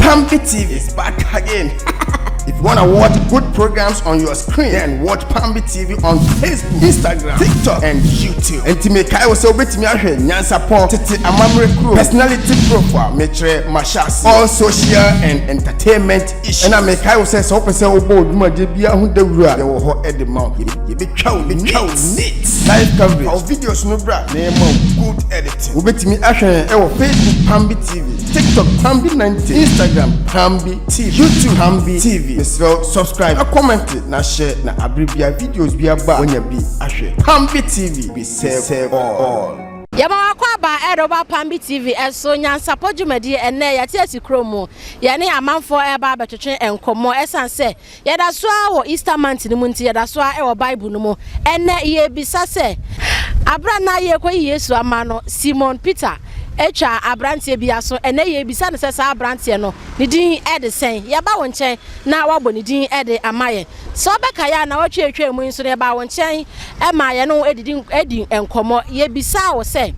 Pambi TV is back again. If you wanna watch good programs on your screen, then watch Pambi TV on Facebook, Instagram, TikTok, and YouTube. Enti mekae wo sɛ wobɛtumi ahwɛ nyansapɔn tete amammerɛ kuro personality profile mekyerɛ mahyɛ all social and entertainment issues. Ɛna mekae wo sɛ sɛ wopɛ sɛ wobɔ wo dwumadie biara ho dawuro a yɛwɔ hɔ de ma wo. Yɛbɛtwa wo yɛbɛtwa wo neat live coverage. Fa wo videos no bra na yɛma wo good editing. Wobɛtumi ahwɛ yɛn ɛwɔ Facebook Pambi TV, TikTok Pambi 90, Instagram Pambi TV, YouTube Pambi TV. Mesrɛ wo subscribe na comment na hyɛ na abere bia videos bi aba a woanya bi ahwɛ. Pambi TV, we serve all. Yɛma wakɔ aba ɛde Pambi TV ɛso nyansapɔ dwumadie ɛnɛ yɛte asi kurom mu yɛne amanfoɔ ɛreba abɛtwetwe nkɔmmɔ ɛsiane sɛ yɛda so ara wɔ Easter month no mu nti yɛda so ara wɔ Bible no mu. Ɛnnɛ yɛrebisa sɛ, Aberɛ a na yɛrekɔyi Yesu ama no, Simon Peter twaa aberanteɛ bi aso. Ɛnnɛ yɛrebisa no sɛ saa aberanteɛ no ne din de sɛn? Yɛba wo nkyɛn na woabɔ ne din de ama yɛn. Sɛ wobɛkae a, nnawɔtwe a ɛtwaa mu yi nso no yɛbaa wo nkyɛn maa yɛne wo didi di nkɔmmɔ. Yɛbisaa wo sɛ,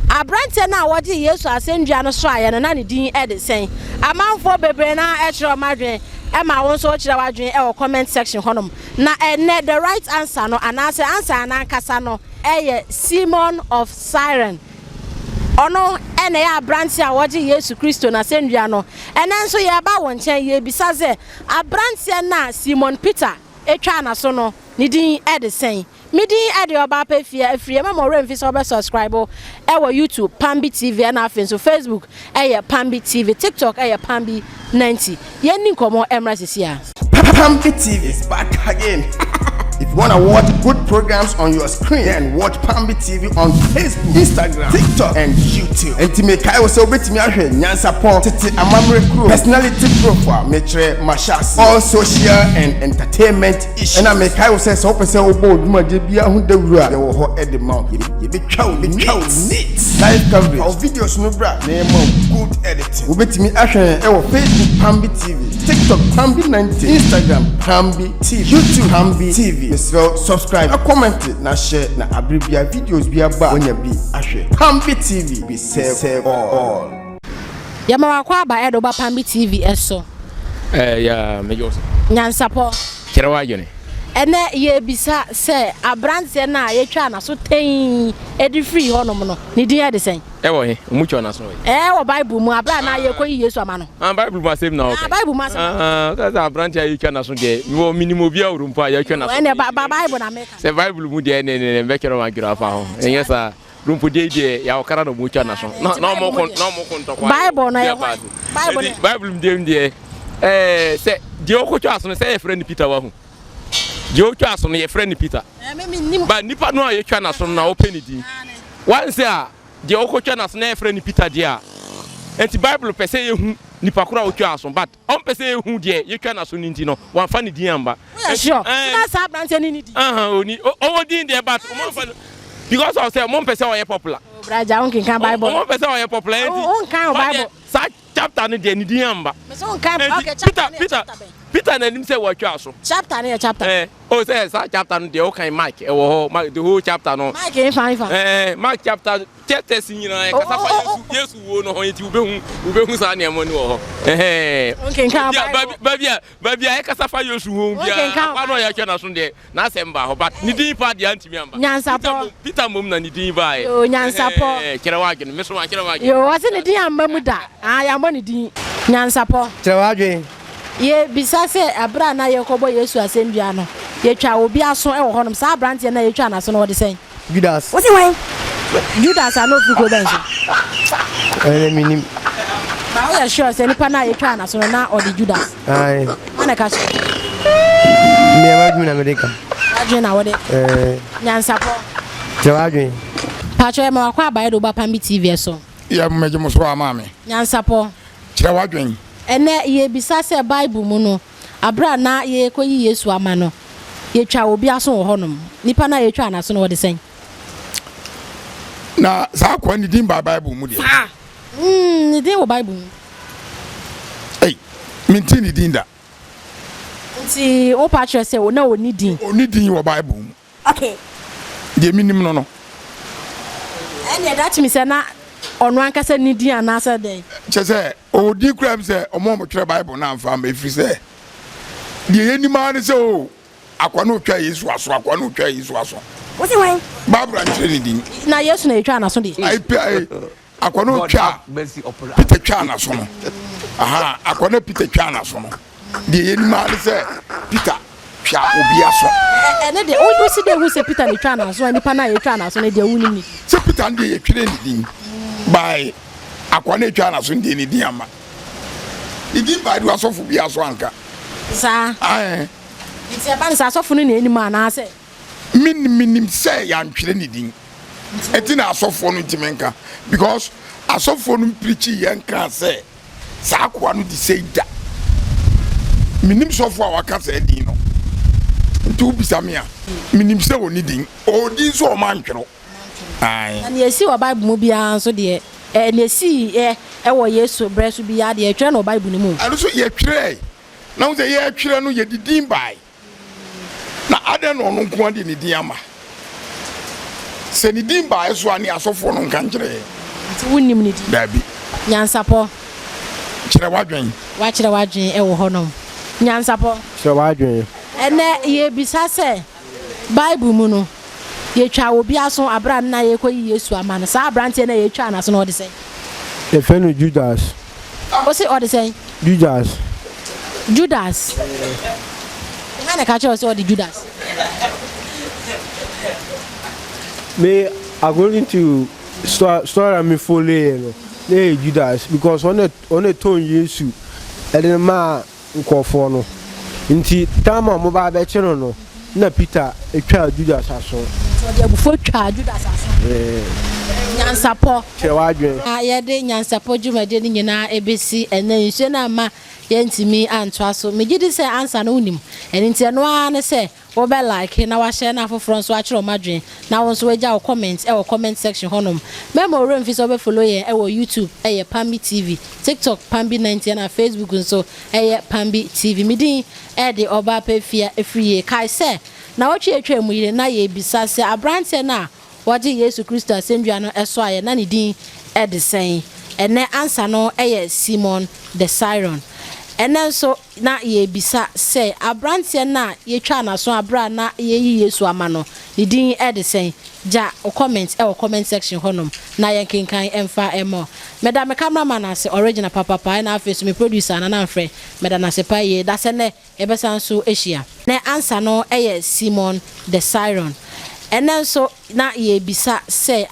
aberanteɛ no a wɔgyee Yesu asɛnnua no soaeɛ no na ne din de sɛn? Amanfoɔ bebree no ara kyerɛɛ wɔn adwene. Ɛma wo nso wokyerɛ w'adwene wɔ comment section hɔnom. Na ɛnnɛ the right answer no anaasɛ answer no ankasa no yɛ Simon of Cyrene. Ɔno na ɛyɛ aberanteɛ a ɔgye Yesu Kristo n'asɛnnua no. Ɛnnɛ nso yɛreba wo nkyɛn yɛrebisa sɛ aberanteɛ no a Simon Peter twaa n'aso no ne din de sɛn? Me din de Ɔbaapa Afia Afriyie mma mo werɛ mfi sɛ wobɛ subscribe wɔ YouTube Pambi TV ɛna afei nso Facebook ɛyɛ Pambi TV TikTok ɛyɛ Pambi 90 yɛn ni nkɔmɔ ɛmmra sisi a. Pambi TV is back again. If you wanna watch good programs on your screen, then watch Pambi TV on Facebook, Instagram, TikTok, and YouTube. Enti mekae wo sɛ wobɛtumi ahwɛ nyansapɔn tete amammerɛ kuro personality profile mekyerɛ mahyɛ all social and entertainment Ɛna mekae wo sɛ sɛ wopɛ sɛ wobɔ wo dwumadie biara ho dawuro a yɛwɔ hɔ de ma wo. Yɛbɛtwa wo yɛbɛtwa wo neat live coverage. Fa wo videos no bra na yɛma wo good editing. Wobɛtumi ahwɛ yɛn ɛwɔ Facebook Pambi TV, TikTok Pambi 90, Instagram Pambi TV, YouTube Pambi TV. Mesrɛ wo subscribe na comment na hyɛ na abere biara videos bi aba a woanya bi ahwɛ. Pambi TV, we serve all. Yɛma wakɔ aba ɛde woba Pambi TV so. Ɛɛ ya megye wo so. Nyansapɔ. Kyerɛ w'adwene. Ɛnnɛ yɛrebisa sɛ aberanteɛ no a yɛtwaa n'aso tɛnn de firii hɔnom no, ne din de sɛn? Ɛwɔ he? Wɔtwaa n'aso wɔ he? Ɛɛ wɔ Bible mu, aberɛ a na yɛrekɔyi Yesu ama no. Ah, Bible mu asɛm na woka. Ah, Bible mu asɛm. Ah, sɛ sɛ aberanteɛ a yɛtwa n'aso deɛ, mewɔ menim obi a mpo a yɛatwa n'aso. Ɛnna ba ba Bible na meka. Sɛ Bible mu deɛ ɛnɛ ɛnɛ mbɛkyerɛ wɔn adwene afa ho. Ɛnyɛ saa. Rompo deɛ deɛ yɛawɔkara na wɔtwa n'aso. Na na wɔn ko na wɔn ko ntɔkwa. Bible na yɛ hwan? Bible na. Bible mu deɛ deɛ ɛɛ sɛ deɛ ɔkɔtwa aso no sɛ yɛfrɛ no Peter wahu. Deɛ ɔtwa aso no yɛfrɛ no Peter. Ba nipa no a yɛtwa n'aso no na ɔpɛ ne din. Wanse a deɛ ɔkɔtwa n'aso na yɛfrɛ no Peter deɛ a nti Bible pɛ sɛ yɛhu nipa koro a ɔtwa aso but ɔmpɛ sɛ yɛhu deɛ yɛtwa n'aso no nti no wamfa ne din amba. Woyɛ sure? Na saa aberanteɛ no ne din? Ɔni ɔwɔ din deɛ but ɔmamfa no because of sɛ ɔmo mpɛ sɛ ɔyɛ popular. Braja wonkenkan Bible. Ɔmo mpɛ sɛ ɔyɛ popular nti. Wonkan wo Bible. Saa chapter no deɛ ne din amba. Mese wonkan okay chapter no yɛ chapter bɛn? Peter n'anim sɛ wɔatwa aso. Chapter no yɛ chapter. Eh, oh sɛ saa chapter no deɛ wokan Mark ɛwɔ hɔ Mark the whole chapter no. Mark nfa nfa. Eh, Mark chapter chapters nyinaa ɛkasa fa Yesu Yesu wuo no ho nti wobɛhu wobɛhu saa nneɛma no wɔ hɔ. Ɛhɛn. Wonkenkan Bible. Baabi a baabi a ɛkasa fa Yesu ho biara akwa no a yɛatwa n'aso deɛ n'asɛm baa hɔ but ne din paa deɛ antumi amba. Nyansapɔ. Peter mmom na ne din baeɛ. Yoo Nyansapɔ. Kyerɛ w'adwene me so makyerɛ m'adwene. Yoo ɔse ne din amma mu da. Ah yɛammɔ ne din. Nyansapɔ. Kyerɛ w'adwene. Yɛbisa sɛ ɛberɛ a na yɛrekɔbɔ Yesu asɛnnua no, yɛtwaa obi aso wɔ hɔnom. Saa aberanteɛ no a yɛtwaa n'aso no, ɔde sɛn? Judas. Wose hwan? Judas a na ɔfiri kuro bɛn so? Ɛnɛ mennim. Ba woyɛ sure sɛ nipa no a yɛtwaa n'aso no na ɔde Judas? Ae. Hwan na ɛka kyerɛ wo? Meɛ m'adwene na mede ka. W'adwene na wode ka. Ɛɛ. Nyansapɔ. Kyerɛ w'adwene. Pakyɛ yɛma wakɔ abaeɛ de woba Pambi TV so. Yɛ megye mo so a maame. Nyansapɔ. Kyerɛ w'adwene. Ɛnnɛ yɛrebisa sɛ Bible mu no, bere a na yɛrekɔyi Yesu ama no, yɛtwaa obi aso wɔ hɔnom. Nipa no a yɛtwaa n'aso no, ɔde sɛn? Na saa akoa ne din baa Bible mu deɛ. Saa. Mm, ne din wɔ Bible mu. Ei, mente ne din da. Nti wopa kyerɛ sɛ na ɔnni din? Ɔnni din wɔ Bible mu. Okay. Deɛ menim no no. Ɛnneɛ that means sɛ na ɔno ankasa nni din anaasɛ dɛn? Kyerɛ sɛ. Ɔwɔ din koraa mu sɛ ɔmo a wɔtwerɛ Bible no amfa amma ɛfiri sɛ deɛ yɛnim ara ne sɛ o akoa no ɔtwa Yesu aso, akoa no ɔtwa Yesu aso. Wo se hwan? Bible ankyerɛ ne din. Na Yesu na yɛtwaa n'aso deɛ. Ayi pe ayi akoa no ɔtwa Peter twaa n'aso no. Aha akoa no Peter twaa n'aso no. Deɛ yɛnim ara ne sɛ Peter twa obi aso. Ɛne deɛ wosi dɛ hu sɛ Peter na etwaa n'aso a nipa no a yɛtwaa n'aso no deɛ wonim ne din. Sɛ Peter no deɛ yɛtwerɛ ne din by akoa no etwaa n'aso no deɛ ne din ama. Ne din by deɛ asɔfo bi aso anka. Saa. Ae. Nti ɛba no sɛ asɔfo no na anim anaasɛ. Menim menim sɛ yɛantwerɛ ne din. Ɛti na asɔfoɔ no ntumi nka because asɔfoɔ no mpirikyi yɛn kaa sɛ. Saa akoa no de sei da. Mennim sɔfo a waka saa din no. Nti wobisa me a, menim sɛ ɔnni din. Ɔwɔ din nso a wɔantwerɛ. Ae. Na nea esii wɔ Bible mu biara nso deɛ, ɛ, nea esii ɛ, wɔ Yesu berɛ so biara deɛ, yɛtwerɛ no wɔ Bible no mu. Ɛno nso yɛtwerɛe. Na wohu sɛ yɛretwerɛ no, yɛde din bae. Na adɛn na ɔno nko ara de ne din ama? Sɛ ne din baeɛ so a, ne asɔfoɔ no nka nkyerɛ yɛn. Nti wonnim ne din? Daabi. Nyansapɔ. Kyerɛ w'adwene. Woakyerɛ w'adwene wɔ hɔnom. Nyansapɔ. Kyerɛ w'adwene. Ɛnnɛ, yɛrebisa sɛ, Bible mu no, yɛtwaa obi aso bere a na yɛrekɔyi Yesu ama no. Saa aberanteɛ no a yɛtwaa n'aso no, ɔde sɛn? Yɛfrɛ no Judas. Wose ɔde sɛn? Judas. Judas. Hwan na ɛka kyerɛ wo sɛ ɔde Judas? Me according to story a me follow yɛ no, na ɛyɛ Judas because ɔno na ɛtɔn Yesu ɛde no maa nkurɔfoɔ no. Nti time a wɔba abɛkye no no, na Peter twaa Judas aso. Nti ɔde abufuo twaa Judas aso. Nyansapɔ. Kyerɛ w'adwene. Na yɛde nyansapɔ dwumadie no nyinaa ɛbɛsi ɛnnɛ. Nsuo no amma yɛantumi antoa so. Megye di sɛ ansa no wonim. Ɛno nti ɛno ara ne sɛ Wo bɛ like na wahyɛ na afoforɔ nso akyerɛ wɔn adwene na wo nso wagya wo comment wɔ comment section hɔ nom. Mɛma wo werɛ mfi sɛ wo bɛ follow yɛn wɔ YouTube ɛyɛ Pambi TV, TikTok Pambi 90 ɛna Facebook nso ɛyɛ Pambi TV. Me din ɛde Ɔbaa Pɛ Fia ɛfiri yie. Kae sɛ nawɔtwe a atwa mu yi na yɛrebisa sɛ abranteɛ no a Wɔgye Yesu Kristo asɛndua no soaeɛ na ne din de sɛn? Ɛnnɛ ansa no yɛ Simon the Siron. Ɛnnɛ nso na yɛrebisa sɛ aberanteɛ no a yɛtwaa n'aso aberɛ a na yɛreyi Yesu ama no, ne din de sɛn? Gya wo comment wɔ comment section hɔnom na yɛnkenkan mfa mma wo. Meda me camera man ase, Original papapa, ɛna afei nso me producer Nana Mfrɛ, meda no ase paa yie. Dasɛ nnɛ Yɛbɛsan nso ahyia. Nɛ ansa no yɛ Simon the Siron. Ɛnnɛ nso na yɛrebisa sɛ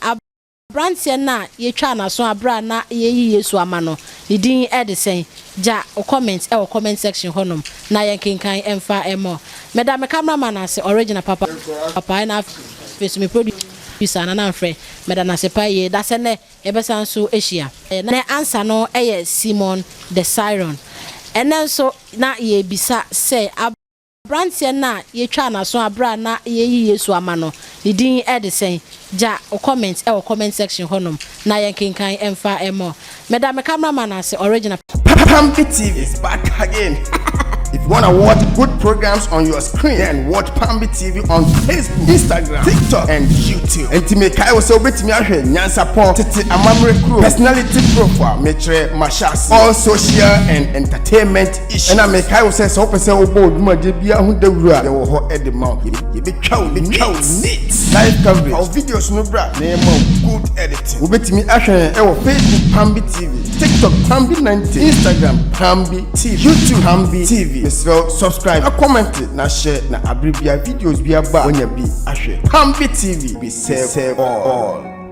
abranteɛ no a yɛtwaa n'aso aberɛ a na yɛreyi Yesu ama no, ne din de sɛn? Gya wo comment wɔ comment section hɔ nom na yɛnkenkan mfa mma wo. Meda me camera man ase, Original papa ɛna afei nso me producer Nana Mfrɛ, meda no ase paa yie. Dasɛ nnɛ Yɛbɛsan nso ahyia. Nɛ ansa no yɛ Simon the Siron. Ɛnnɛ nso na yɛrebisa sɛ abranteɛ no a yɛtwaa n'aso aberɛ a na yɛreyi Yesu ama no, ne din de sɛn? Gya wo comment wɔ comment section hɔ nom na yɛnkenkan mfa mma wo. Meda me camera man ase, Original. Pambi TV is back again. If you wanna watch good programs on your screen, then watch Pambi TV on Facebook, Instagram, TikTok, and YouTube. Enti mekae wo sɛ wobɛtumi ahwɛ Nyansapɔ, Tete Amammerɛ Kuro, Personality Profile, mekyerɛ Mashas, all social and entertainment issues. Ɛna mekae wo sɛ sɛ wopɛ sɛ wobɔ wo dwumadie biara ho dawuro a, yɛwɔ hɔ de ma wo. Yɛbɛtwa wo yɛbɛtwa wo neat. Live coverage. Fa wo videos no bra na yɛma wo good editing. Wobɛtumi ahwɛ yɛn wɔ Facebook Pambi TV, TikTok Pambi 90, Instagram Pambi TV, YouTube Pambi TV. Mesrɛ wo subscribe na comment na hyɛ na abere bia videos bi aba a woanya bi ahwɛ. Pambi TV, we serve all.